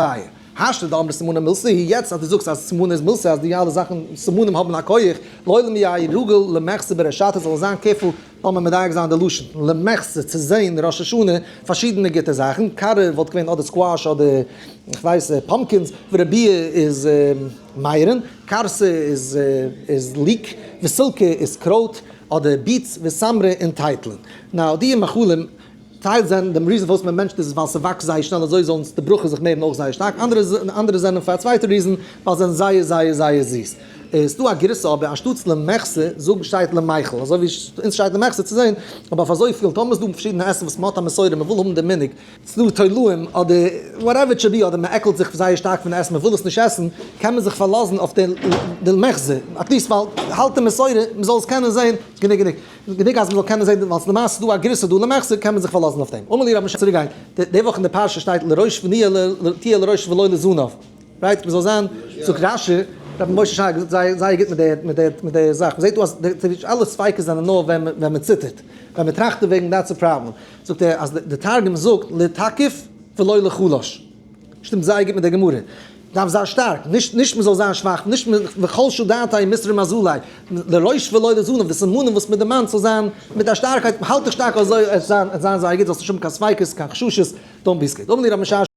פייער. השתא דאמרת סימנא מילתא היא, יעצט אז דו זאגסט אז סימנא איז מילתא אז די אלע זאכן סימנים האבן א כח, לעולם יהא רגיל למחזי בריש שתא זאל זיין careful, לאמיר מדייק זיין די לשון, למחזי צו זעהן ראש השנה פארשידענע גוטע זאכן, קארע וואלט געווען אדער squash אדער כ'ווייס pumpkins, ורביע איז מייערן, כרסא איז איז leek, וסילקא איז קרויט אדער beets, וסמרא און טייטלען. Now די מאכלים טייל זענען דעם reason פארוואס מען בענטשט איז ווייל ס'וואקסט זייער שנעל אזוי זאלן די ברכות זיך מערן אויך זייער שטארק, אנדערע אנדערע זענען פאר א צווייטע reason ווייל זיי זענען זייער זייער זייער זיס. איז דא א גירסא אבער אנשטאטס למחזי זאגן שטייט למיכל אזוי ווי אונז שטייט למחזי צו זען אבער אויף אזויפיל טאמער איז דא פארשידענע עסן וואס מען האט א מסורה מען וויל האבן די מנהג ס'דא תולעים אדער whatever it should be אדער מען עקלט זיך זייער שטארק פון עסן מען וויל עס נישט עסן קען מען זיך פארלאזן אויף די למחזי at least ווייל האלט די מסורה מען זאל עס קענען זען גענוג גענוג. גענוג אז מ'זאל קענען זען ווייל למעשה איז דא א גירסא דא למחזי קען מען זיך פארלאזן אויף דעם. אמר לי רבי צוריק גיין, די וואך אין די פרשה שטייט לראש ונהיה תהיה לראש ולא לזנב, right? מ'זאל זיין, זאגט רשי, רבי משה שייע געזאגט זייער זייער גוט מיט די מיט די מיט די זאך, מ'זעט דא אז די אלע ספיקות זענען נאר ווען ווען מ'ציטערט, ווען מ'טראכט דערוועגן that's a problem, זאגט ער אז די תרגום זאגט לתקיף ולא לחלש. שטימט זייער גוט מיט דער גמרא. דארף זיין שטארק, נישט נישט מ'זאל זיין שוואך, נישט וחלשה דעתיה ומסרי מזליה, לראש ולא לזנב, די סימנים וואס מ'דערמאנט זאל זיין מיט א שטארקייט, האלט דיך שטארק אזוי, עס זיין זיין זייער גוט, זאלסט נישט האבן קיין ספיקות, קיין חששות, don't be scared. אמר לי רבי משרשיא.